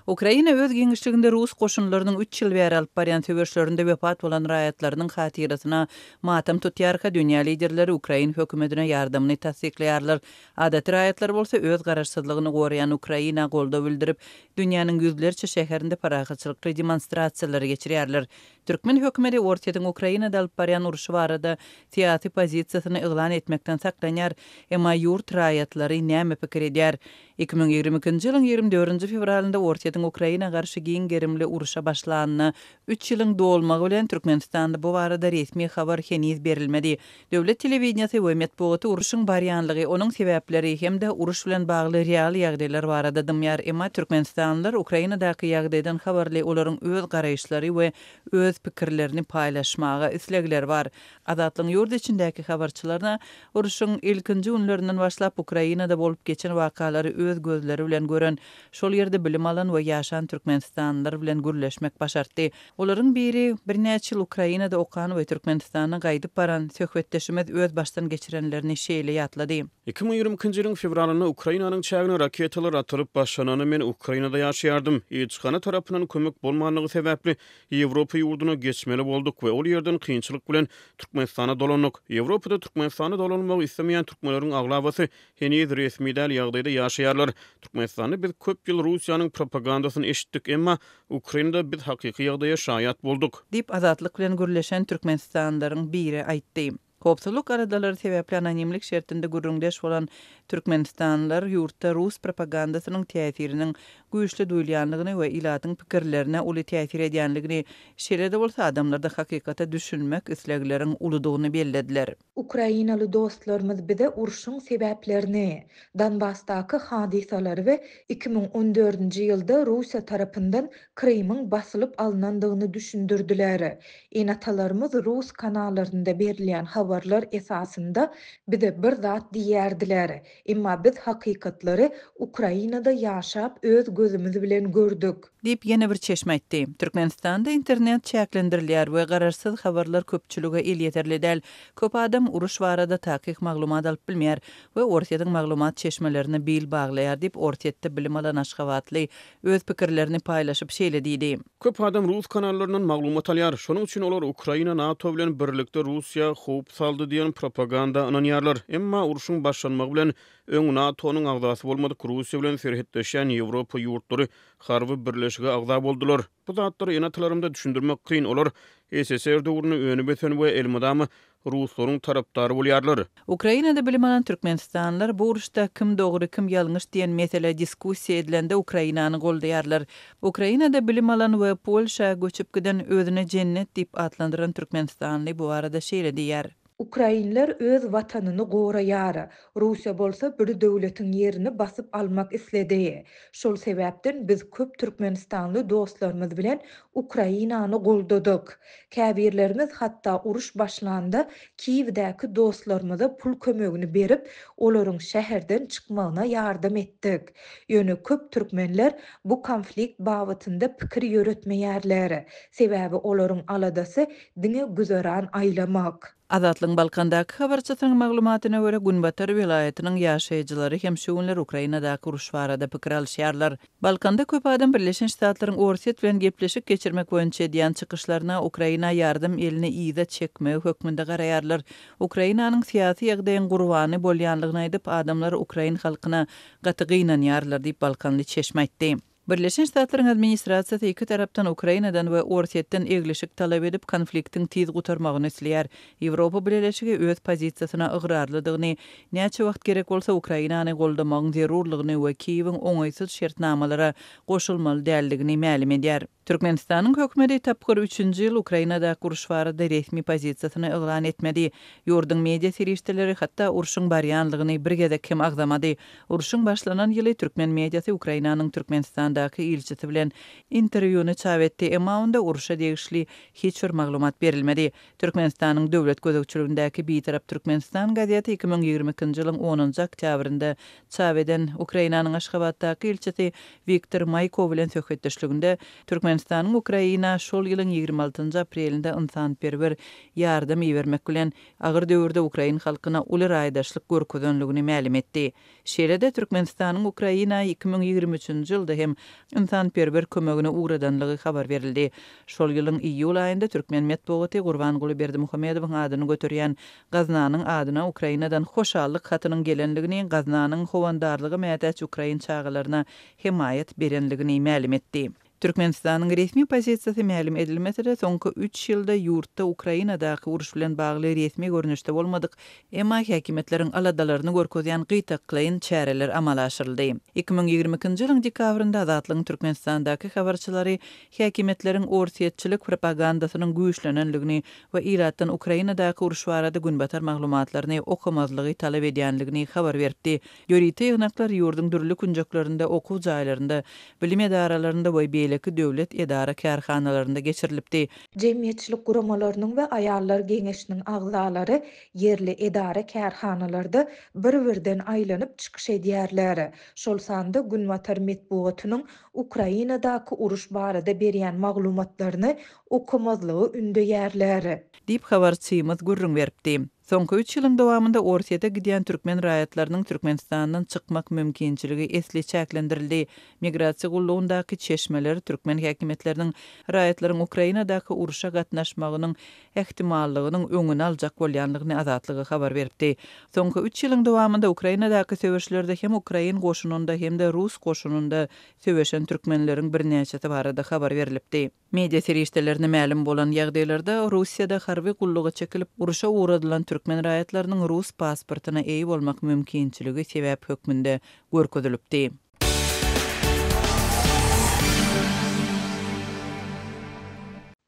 Ukraina öz giňişliginde rus goşunlarynyň üç ýyl bäri alyp barýan söweşlerinde wepat bolan raýatlarynyň hatyrasyna matam tutýarka, dünýä liderleri ukrain hökümetine ýardamyny tassyklaýarlar. Adaty raýatlar bolsa öz garaşsyzlygyny goraýan Ukraina goldaw bildirip, dünýäniň ýüzlerçe şäherinde parahatçylykly demonstrasiýalary geçirýärler. Türkmen hökümeti Orsýetiň Ukrainada alyp barýan urşy barada syýasy pozisiýasyny yglan etmekden saklanýar, emma ýurt raýatlary näme pikir edýär? 2022-nji ýylyň 24-nji fewralynda Orsýetiň Ukraina garşy giň gerimli urşa başlanyna üç ýylyň dolmagy bilen Türkmenistanda bu barada resmi habar heniz berilmedi. Döwlet telewideniýesi we metbugaty urşuň barýanlygy, onuň sebäpleri hem-de uruş bilen bagly real ýagdaýlar barada dymýar. Emma türkmenistanlylar Ukrainadaky ýagdaýdan habarly, olaryň öz garaýyşlary we öz pikirlerini paýlaşmaga islegleri bar. Azatlygyň ýurt içindäki habarçylaryna urşuň ilkinji günlerinden başlap Ukrainada bolup geçen wakalary öz gözleri bilen gören, şol ýerde bilim alan we ýaşan türkmenistanlylar bilen gürleşmek başartdy. Olaryň biri, birnäçe ýyl Ukrainada okan we Türkmenistana gaýdyp baran söhbetdeşimiz öz başdan geçirenlerini şeýle ýatlady. 2022-nji ýylyň fewralynda Ukrainanyň çägine raketalar atylyp başlananda men Ukrainada ýaşaýardym. Ilçihana tarapyndan kömek bolmanlygy sebäpli Ýewropa ýurduna geçmeli bolduk we ol ýerden kynçylyk bilen Türkmenistana dolandyk. Ýewropada Türkmenistana dolanmagy islemeýän türkmenleriň aglabasy heniz resmi däl ýagdaýda ýaşaýarlar. Türkmenistanda biz köp ýyl Russiýanyň propagandasyny eşitdik, emma Ukrainada biz hakyky ýagdaýa şaýat bolduk. Diýip, Azatlyk bilen gürleşen türkmenistanlylaryň biri aýtdy. Howpsuzlyk aladalary sebäpli anonimlik şertinde gürrüňdeş bolan türkmenistanlylar ýurtda rus propagandasynyň täsiriniň güýçli duýulýandygyny we ilatyň pikirlerine uly täsir edýändigini, şeýle-de bolsa adamlarda hakykata düşünmek islegleriň uludygyny bellediler. Ukrainaly dostlarymyz bize urşuň sebäplerini, Donbasdaky hadysalary we 2014-nji ýylda Russiýa tarapyndan Krymyň basylyp alnandygyny düşündirdiler. Ene-atalarymyz rus kanallarynda berilýän habarlar esasynda bize bir zat diýýärdiler. Emma biz hakykatlary Ukrainada ýaşap öz gözümiz bilen gördük. Diýip, ýene bir çeşme aýtdy. Türkmenistanda internet çäklendirilýär we garaşsyz habarlar köpçülige elýeterli däl. Köp adam uruş barada takyk maglumat alyp bilmeýär we Orsýetiň maglumat çeşmelerine bil baglaýar diýip, Orsýetde bilim alan aşgabatly öz pikirlerini paýlaşyp şeýle diýdi. Köp adam rus kanallaryndan maglumat alýar. Şonuň üçin olar Ukraina NATO bilen birlikde Russiýa howp saldy diýen propaganda ynanýarlar. Emma urşuň başlanmagy bilen öň NATO-nyň agzasy bolmadyk Russiýa bilen serhetleşýän Ýewropa ýurtlary harby birleşige agza boldular. Bu zatlary ene-atalarymda düşündirmek kyn, olar SSR döwründe önüp-ösen we elmydama ruslaryň tarapdary bolýarlar. Ukrainada bilim alan türkmenistanlylar bu uruşda kim dogry, kim ýalňyş diýen mesele diskussiýa edilende Ukrainany goldaýarlar. Ukrainada bilim alan we Polşa göçüp giden özüne Jennet diýip atlandyran türkmenistanly bu barada şeýle diýýär. Ukrainler öz watanyny goraýar. Russiýa bolsa bir döwletiň ýerini basyp almak isledi. Şol sebäpden biz köp türkmenistanly dostlarymyz bilen Ukrainany goldadyk. Käbirlerimiz hatda uruş başlanda Kiýewdäki dostlarymyza pul kömegini berip, olaryň şäherden çykmagyna ýardam etdik. Ýöne köp türkmenler bu konflikt babatynda pikir ýöretmeýärler. Sebäbi olaryň aladasy diňe güzeran aýlamak. Azatlygyň Balkandaky habarçysynyň maglumatyna görä, günbatar welaýatynyň ýaşaýjylary hem şu günler Ukrainadaky uruş barada pikir alyşýarlar. Balkanda köp adam Birleşen Ştatlaryň Orsýet bilen gepleşik geçirmek boýunça edýän çykyşlaryna Ukraina ýardam elini yza çekmegi hökmünde garaýarlar. Ukrainanyň syýasy ýagdaýyň gurbany bolýanlygyny aýdyp, adamlar ukrain halkyna gaty gynanýarlar diýip, balkanly çeşme aýtdy. Birleşen Ştatlaryň administrasiýasy iki tarapdan Ukrainadan we Orsýetden eglişik talap edip, konfliktiň tiz gutarmagyny isleýär. Ýewropa Bileleşigi öz pozisiýasyna ygrarlydygyny, näçe wagt gerek bolsa Ukrainany goldamagyň zerurlygyny we Kiýewiň oňaýsyz şertnamalara goşulmaly däldigini mälim edýär. Türkmenistanyň hökümeti tapgyr üçünji ýyl Ukrainadaky uruş barada resmi pozisiýasyny yglan etmedi. Ýurduň media serişdeleri hatda urşuň barýanlygyny bir gezek hem agzamady. Urşuň başlanan ýyly türkmen mediasy Ukrainanyň Türkmenistandaky ilçisi bilen interwýuny çap etdi, emma onda urşa degişli hiç bir maglumat berilmedi. Türkmenistanyň döwlet gözegçiligindäki Bitarap Türkmenistan gazeti 2022-nji ýylyň onunjy oktýabrynda çap eden Ukrainanyň Aşgabatdaky ilçisi Wiktor Maýko bilen söhbetdeşliginde Türkmenistanyň Ukraina şol ýylyň 26-njy aprelinde ynsanperwer ýardam ibermek bilen, agyr döwürde ukrain halkyna uly raýdaşlyk görkezenligini mälim etdi. Şeýle-de, Türkmenistanyň Ukraina 2023-nji ýylda hem ynsanperwer kömegini ugradanlygy habar berildi. Şol ýylyň iýul aýynda türkmen metbugaty Gurbanguly Berdimuhamedowyň adyny göterýän gaznanyň adyna Ukrainadan hoşallyk hatynyň gelenligini, gaznanyň howandarlyga mätäç ukrain çagalaryna hemaýat berenligini mälim etdi. Türkmenistanyň resmi pozisiýasy mälim edilmese-de, soňky üç ýylda ýurtda Ukrainadaky uruş bilen bagly resmi görnüşde bolmadyk, emma häkimiýetleriň aladalaryny görkezýän gytaklaýyn çäreler amala aşyryldy. 2022-nji ýylyň dekabrynda Azatlygyň Türkmenistandaky habarçylary häkimiýetleriň orsýetçilik propagandasynyň güýçlenenligini we ilatdan Ukrainadaky uruş barada günbatar maglumatlaryny okamazlygy talap edýänligini habar beripdi. Ýörite ýygnaklar ýurduň dürli künjeklerinde, okuw jaýlarynda, bilim edaralarynda we beýleki döwlet edara-kärhanalarynda geçirilipdi. Jemgyýetçilik guramalarynyň we aýallar geňeşiniň agzalary ýerli edara-kärhanalarda bir-birden aýlanyp çykyş edýärler. Şol sanda günbatar metbugatynyň Ukrainadaky uruş barada berýän maglumatlaryny okamazlygy ündeýärler. Diýip, habarçymyz gürrüň beripdi. Soňky üç ýylyň dowamynda Orsýete gidýän türkmen raýatlarynyň Türkmenistandan çykmak mümkinçiligi esli çäklendirildi. Migrasiýa gullugyndaky çeşmeler türkmen häkimiýetleriniň raýatlaryň Ukrainadaky urşa gatnaşmagynyň ähtimallygynyň öňüni aljak bolýanlygyny Azatlyga habar beripdi. Soňky üç ýylyň dowamynda Ukrainadaky söweşlerde hem ukrain goşunynda hem-de rus goşunynda söweşen türkmenleriň birnäçesi barada habar berlipdi. Media serişdelerine mälim bolan ýagdaýlarda, Russiýada harby gulluga çekilip, urşa ugradylan türkmen raýatlarynyň rus pasportyna eýe bolmak mümkinçiligi sebäp hökmünde görkezilipdi.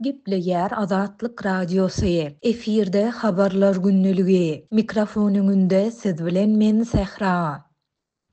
Gepleýär Azatlyk Radiosy, efirde Habarlar gündeligi. Mikrofon öňünde siz bilen men Sähra.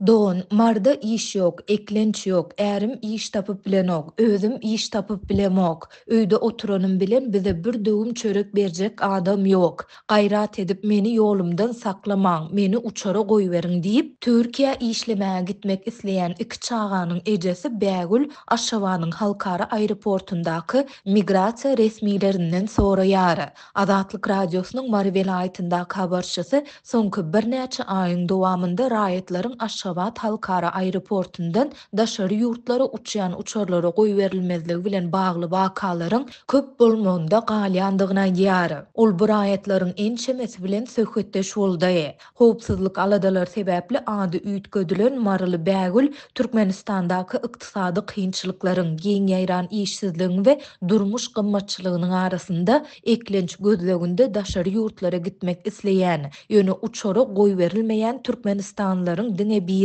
Dogan, Maryda iş ýok, eklenç ýok, ärim iş tapyp bilenok, özüm iş tapyp bilemok. Öýde oturanym bilen bize bir döwüm çörek berjek adam ýok. Gaýrat edip meni ýolumdan saklamaň, meni uçara goýberiň diýip, Türkiýä işlemäge gitmek isleýän iki çaganyň ejesi Bägül Aşgabadyň halkara aeroportundaky migrasiýa resmilerinden soraýar. Azatlyk Radiosynyň Mary welaýatyndaky habarçysy soňky birnäçe aýyň dowamynda raýatlaryň Aşgabat halkara aeroportundan daşary ýurtlara uçýan uçarlara goýberilmezligi bilen bagly wakalaryň köp bolmagynda galýandygyny aýdýar. Ol bu raýatlaryň ençemesi bilen söhbetdeş boldy. Howpsuzlyk aladalary sebäpli ady üýtgedilen maryly Bägül Türkmenistandaky ykdysady kynçylyklaryň, giň ýaýran işsizligiň we durmuş gymmatçylygynyň arasynda eklenç gözleginde daşary ýurtlara gitmek isleýän, ýöne uçara goýberilmeýän türkmenistanlylaryň diňe biri.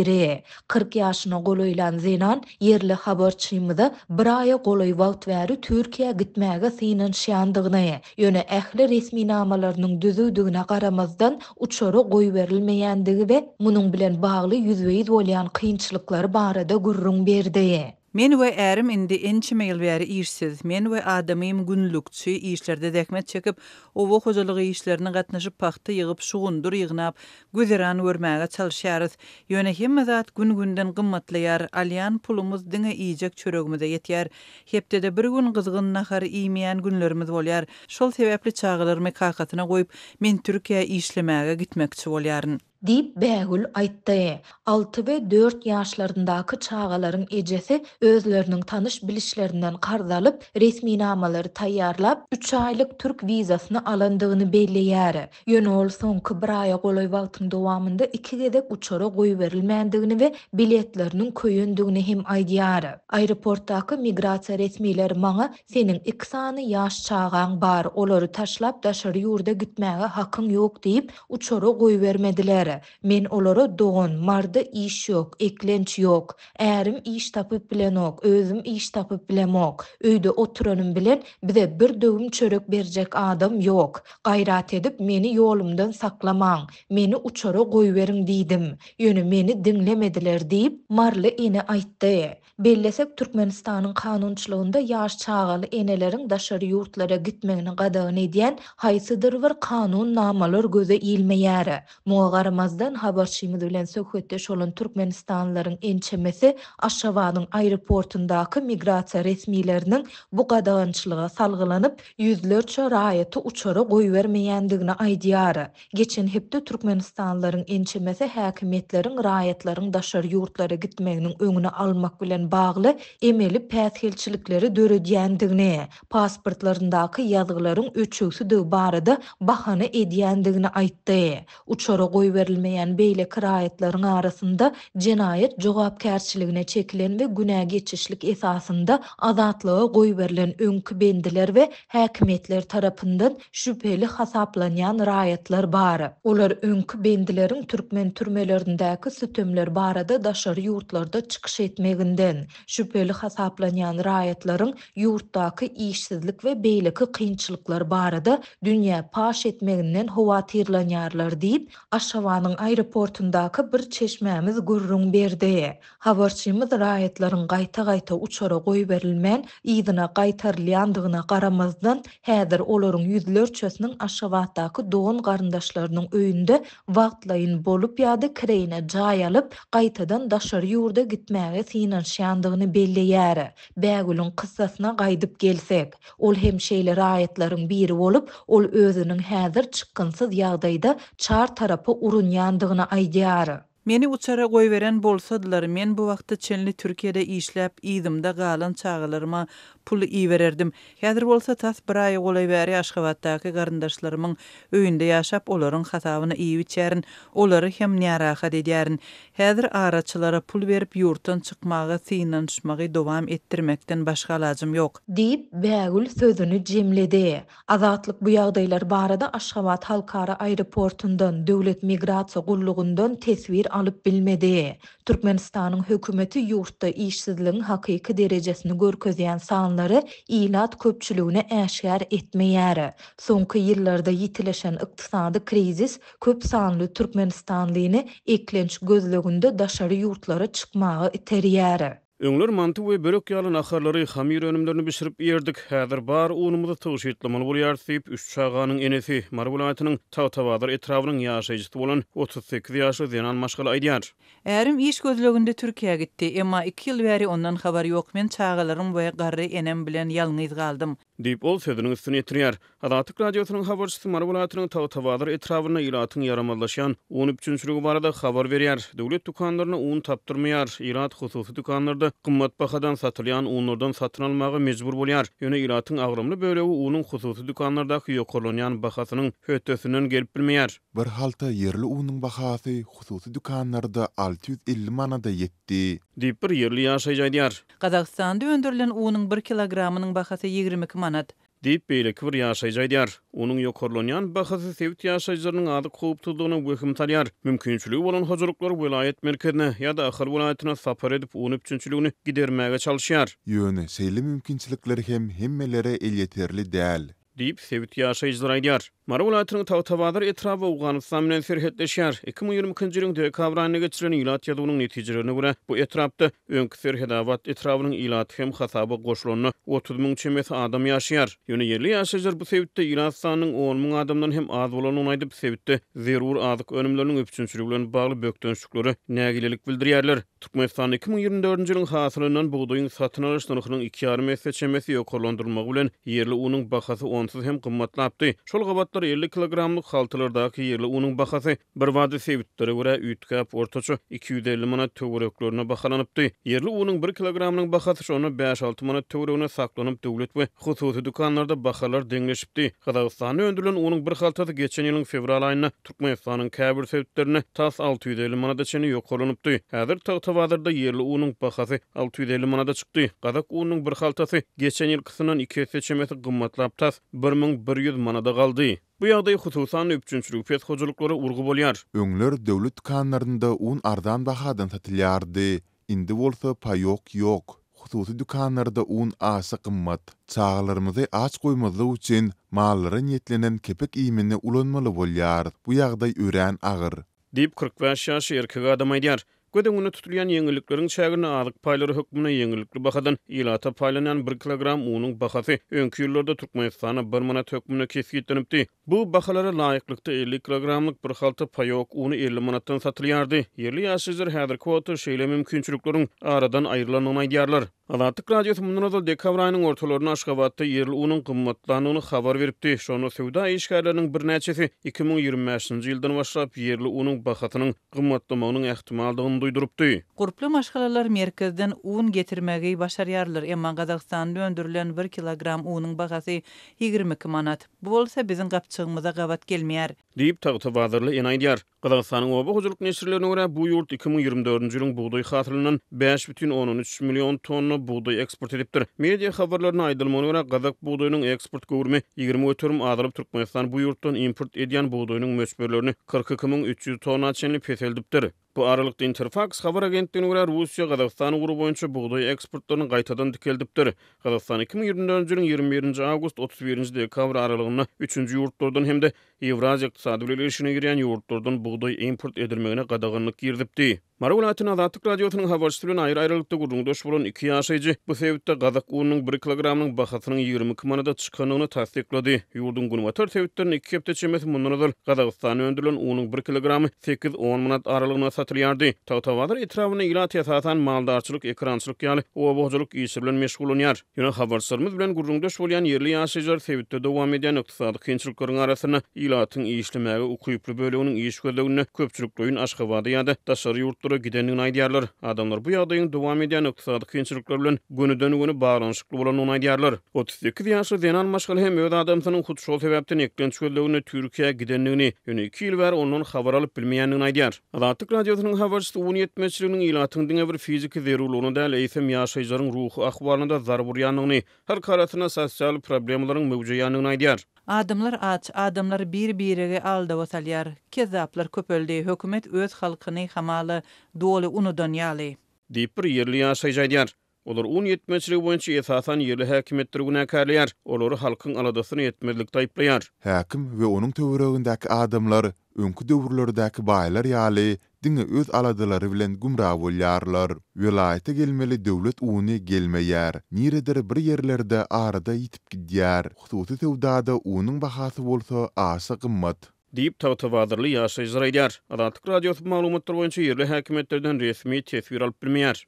40 ýaşyna golaýlan zenan ýerli habarçymyza bir aýa golaý wagt bäri Türkiýä gitmäge synanyşýandygyny, ýöne ähli resminamalarynyň düzüwdigine garamazdan, uçara goýberilmeýändigi we munuň bilen bagly ýüzbe-ýüz bolýan kynçylyklary barada gürrüň berdi. Men we ärim indi ençeme ýyl bäri işsiz. Men we adamym günlükçi işlerde zähmet çekip, oba hojalygy işlerine gatnaşyp, pagta ýygyp, şugundyr ýygnap, güzeran görmäge çalyşýarys. Ýöne hemme zat gün-günden gymmatlaýar, alýan pulumyz diňe iýjek çöregimize ýetýär. Hepdede bir gün gyzgyn nahar iýmeýän günlerimiz bolýar. Şol sebäpli çagalarymy kakasyna goýup, men Türkiýä işlemäge gitmekçi bolýaryn. Diýip, Bägül aýtdy. Alty we dört ýaşlaryndaky çagalaryň ejesi özleriniň tanyş-bilişlerinden karz alyp, resminamalary taýýarlap, üç aýlyk türk wizasyny alandygyny belleýär. Ýöne ol soňky bir aýa golaý wagtyň dowamynda iki gezek uçara goýberilmändigini we biletleriniň köýendigini hem aýdýar. Aeroportdaky migrasiýa resmileri maňa Seniň iki sany ýaş çagaň bar, olary taşlap daşary ýurda gitmäge hakyň ýok diýip, uçara goýbermediler. Men olara dogan, Maryda iş ýok, eklenç ýok. Ärim iş tapyp bilenok, özüm iş tapyp bilemok. Öýde oturanym bilen bize bir döwüm çörek berjek adam ýok. Gaýrat edip, meni ýolumdan saklamaň, meni uçara goýberiň diýdim. Ýöne meni diňlemediler diýip, maryly ene aýtdy. Bellesek, Türkmenistanyň kanunçylygynda ýaş çagaly eneleriň daşary ýurtlara gitmegini gadagan edýän haýsydyr bir kanun namalar göze ilmeýär. Muňa garamazdan, habarçymyz bilen söhbetdeş bolan türkmenistanlylaryň ençemesi Aşgabadyň aeroportundaky migrasiýa resmileriniň bu gadagançylyga salgylanyp, ýüzlerçe raýaty uçara goýbermeýändigini aýdýar. Geçen hepde türkmenistanlylaryň ençemesi häkimiýetleriň raýatlaryň daşary ýurtlara gitmeginiň öňüni almak bilen. bilen bagly emeli päsgelçilikleri döredýändigini, pasportlaryndaky ýazgylaryň öçügsidigi barada bahana edýändigini aýtdy. Uçara goýberilmeýän beýleki raýatlaryň arasynda jenaýat jogapkärçiligine çekilen we günä geçişlik esasynda azatlyga goýberilen öňki bendiler we häkimiýetler tarapyndan şübheli hasaplanýan raýatlar bar. Olar öňki bendileriň türkmen türmelerindäki sütemler barada daşary ýurtlarda çykyş etmeginden, şübheli hasaplanýan raýatlaryň ýurtdaky işsizlik we beýleki kynçylyklar barada dünýä paş etmeginden howatyrlanýarlar diýip, Aşgabadyň aeroportundaky bir çeşmämiz gürrüň berdi. Habarçymyz raýatlaryň gaýta-gaýta uçara goýberilmän, yzyna gaýtarylýandygyna garamazdan, häzir olaryň ýüzlerçesiniň Aşgabatdaky dogan-garyndaşlarynyň öýünde wagtlaýyn bolup ýa-da kireýine jaý alyp, gaýtadan daşary ýurda gitmäge synanyşýandygyny belleýär. Bägülüň kyssasyna gaýdyp gelsek, ol hem şeýle raýatlaryň biri bolup, ol özüniň häzir çykgynsyz ýagdaýda çar tarapa urunýandygyny aýdýar. Meni uçara goýberen bolsadylar, men bu wagta çenli Türkiýede işläp, yzymda galan çagalaryma pul ibererdim. Häzir bolsa tas bir aýa golaý bäri Aşgabatdaky garyndaşlarymyň öýünde ýaşap, olaryň hasabyna iýip-içýärin, olary hem närahat edýärin. Häzir araçylara pul berip, ýurtdan çykmaga synanyşmagy dowam etdirmekden başga alajym ýok. Diýip, Bägül sözüni jemledi. Azatlyk bu ýagdaýlar barada Aşgabat halkara aeroportundan, Döwlet migrasiýa gullugyndan teswir alyp bilmedi. Türkmenistanyň hökümeti ýurtda işsizligiň hakyky derejesini görkezýän sanlary ilat köpçüligine äşgär etmeýär. Soňky ýyllarda ýitileşen ykdysady krizis köp sanly türkmenistanlyny eklenç gözleginde daşary ýurtlara çykmaga iterýär. Öňler manty we börek ýaly naharlary, hamyr önümlerini bişirip iýerdik. Häzir bar unumyzy tygşytlamaly bolýarys diýip, üç çaganyň enesi, Mary welaýatynyň Tagtabazar etrabynyň ýaşaýjysy bolan 38 ýaşly zenan maşgala aýdýar. Ärim iş gözleginde Türkiýä gitdi. Emma iki ýyl bäri ondan habar ýok. Men çagalarym we garry enem bilen ýalňyz galdym. Diýip, ol sözüniň üstüni ýetirýär. Azatlyk Radiosynyň habarçysy Mary welaýatynyň Tagtabazar etrabynda ilatyň ýaramazlaşýan un üpjünçiligi barada habar berýär. Döwlet dükanlarynda un tapdyrmaýar, ilat hususy dükanlarda gymmat bahadan satylýan unlardan satyn almaga mejbur bolýar. Ýöne ilatyň agramly bölegi unuň hususy dükanlardaky ýokarlanýan bahasynyň hötdesinden gelip bilmeýär. Bir halta ýerli unuň bahasy hususy dükanlarda 650 manada ýetdi. Diýip, bir ýerli ýaşaýjy aýdýar. Gazagystanda öndürilen unuň bir kilogramynyň bahasy 22 manat. Diýip, beýleki bir ýaşaýjy aýdýar. Onuň ýokarlanýan bahasy sebit ýaşaýjylarynyň azyk howpsuzlygyna wehim salýar. Mümkinçiligi bolan hojalyklar welaýat merkezine ýa-da Ahal welaýatyna sapar edip, un üpjünçiligini gidermäge çalyşýar. Ýöne şeýle mümkinçilikler hem hemmelere elýeterli däl. Diýip, sebit ýaşaýjylary aýdýar. Mary welaýatynyň Tagtabazar etraby Owganystan bilen serhetleşýär. 2022-nji ýylyň dekabr aýynda geçirilen ilat ýazuwynyň netijelerine görä, bu etrapda öňki Serhedabat etrabynyň ilaty hem hasaba goşulanda 30 müň çemesi adam ýaşaýar. Ýöne ýerli ýaşaýjylar bu sebitde ilat sanynyň on müň adamdan hem az bolandygyny aýdyp, sebitde zerur azyk önümleriniň üpjünçiligi bilen bagly bökdençliklere nägilelik bildirýärler. Türkmenistanda 2024-nji ýylyň hasylyndan bugdaýyň satyn alyş nyrhynyň iki ýarym esse çemesi ýokarlandyrylmagy bilen, ýerli unuň bahasy onsuz hem gymmatlapdy. Şol gabatlar 50 kilogramlyk haltalardaky ýerli unuň bahasy birbada sebitlere görä üýtgäp, ortaça 250 manat töwereklerine bahalanypdy. Ýerli unuň bir kilogramynyň bahasy şonda bäş-alty manat töweregine saklanyp, döwlet we hususy dükanlarda bahalar deňleşipdi. Gazagystanda öndürilen unuň bir haltasy geçen ýylyň fewral aýynda Türkmenistanyň käbir sebitlerinde tas 650 manada çenli ýokarlanypdy. Häzir Tagtabazarda ýerli unuň bahasy 650 manada çykdy. Gazak ununyň bir haltasy geçen ýylkysyndan iki esse çemesi gymmatlap tas 1100 manada galdy. Bu ýagdaý hususan-da üpjünçiligi pes hojalyklara urgy bolýar. Öňler döwlet dükanlarynda un arzan bahadan satylýardy. Indi bolsa paýok ýok. Hususy dükanlarda un aşa gymmat. Çagalarymyzy aç goýmazlyk üçin mallara niýetlenen kepek iýmini ulanmaly bolýarys. Bu ýagdaý örän agyr. Diýip, 45 ýaşly erkek adam aýdýar. Göz öňünde tutulýan ýeňillikleriň çäginde azyk paýlary hökmünde ýeňillikli bahadan ilata paýlanýan bir kilogram unuň bahasy öňki ýyllarda Türkmenistanda bir manat hökmünde kesgitlenipdi. Bu bahalara laýyklykda, 50 kilogramlyk bir halta paýok uny 50 manatdan satylýardy. Ýerli ýaşaýjylar häzirki wagtda şeýle mümkinçilikleriň aradan aýrylandygyny aýdýarlar. Azatlyk Radiosy mundan ozal dekabr aýynyň ortalarynda Aşgabatda ýerli unuň gymmatlandygyny habar beripdi. Şonda söwda işgärleriniň birnäçesi 2025-nji ýyldan başlap ýerli unuň bahasynyň gymmatlamagynyň ähtimaldygyny duýdurypdy. Gurply maşgalalar merkezden un getirmegi başarýarlar, emma Gazagystanda öndürilen bir kilogram unuň bahasy 22 manat. Bu bolsa biziň gapjygymyza gabat gelmeýär. Diýip, tagtabazarly ene aýdýar. Gazagystanyň oba hojalyk neşirlerine görä, bu ýurt 2024-nji ýylyň bugdaý hasylyndan 5,3 million tonna bugdaý eksport edipdir. Media habarlarynda aýdylmagyna görä, gazak bugdaýynyň eksport göwrümi 20% azalyp, Türkmenistan bu ýurtdan import edýän bugdaýynyň möçberlerini 42 300 tonna çenli peseldipdir. Bu aralykda, Interfaks habar agentligine görä, Russiýa Gazagystan ugry boýunça bugdaý eksportlaryny gaýtadan dikeldipdir. Gazagystan 2024-nji ýylyň 21-nji awgust, 31-nji dekabr aralygynda üçünji ýurtlardan hem-de Ýewraziýa ykdysady bileleşigine girýän ýurtlardan bugdaý import edilmegine gadaganlyk girizipdi. Mary welaýatynda Azatlyk Radiosynyň habarçysy bilen aýry-aýrylykda gürrüňdeş bolan iki ýaşaýjy bu sebitde gazak ununyň bir kilogramynyň bahasynyň 22 manada çykandygyny tassyklady. Ýurduň günbatar sebitlerinde iki hepde çemesi mundan ozal Gazagystanda öndürilen unuň bir kilogramy sekiz-on manat aralygynda satylýardy. Tagtabazar etrabynda ilat esasan maldarçylyk, ekerançylyk ýaly oba hojalyk işleri bilen meşgullanýar. Ýöne habarçylarymyz bilen gürrüňdeş bolýan ýerli ýaşaýjylar sebitde dowam edýän ykdysady kynçylyklaryň arasynda ilatyň işlemäge ukyply böleginiň iş gözleginde köpçülikleýin Aşgabada ýa-da daşary ýurtlara gidendigini aýdýarlar. Adamlar bu ýagdaýyň dowam edýän ykdysady kynçylyklar bilen gönüden-göni baglanyşykly bolandygyny aýdýarlar. 38 ýaşly zenan maşgala hem öz adamsynyň hut şol sebäpden eklenç gözleginde Türkiýä gidendigini, ýöne iki ýyl bäri ondan habar alyp bilmeýändigini aýdýar. Azatlyk Radiosynyň habarçysy un ýetmezçiliginiň ilatyň diňe bir fiziki zerurlygyna däl, eýsem, ýaşaýjylaryň ruhy ahwalyna-da zarb urýandygyny, halk arasynda sosial problemalaryň möwjeýändigini aýdýar. Adamlar aç, adamlar bir-biregi aldawa salýar. Kezzaplar köpeldi, hökümet öz halkyny hamala doly unudan ýaly. Diýip, bir ýerli ýaşaýjy aýdýar. Olar un ýetmezçiligi boýunça esasan ýerli häkimiýetleri günäkärleýär, olary halkyň aladasyny etmezlikde aýyplaýar. Häkim we onuň töweregindäki adamlar öňki döwürlerdäki baýlar ýaly diňe öz aladalary bilen gümra bolýarlar. Welaýata gelmeli döwlet uny gelmeýär, niredir bir ýerlerde arada ýitip gidýär. Hususy söwdada unuň bahasy bolsa aşa gymmat. Diýip, tagtabazarly ýaşaýjylar aýdýar. Azatlyk Radiosy bu maglumatlar boýunça ýerli häkimiýetlerden resmi teswir alyp bilmeýär.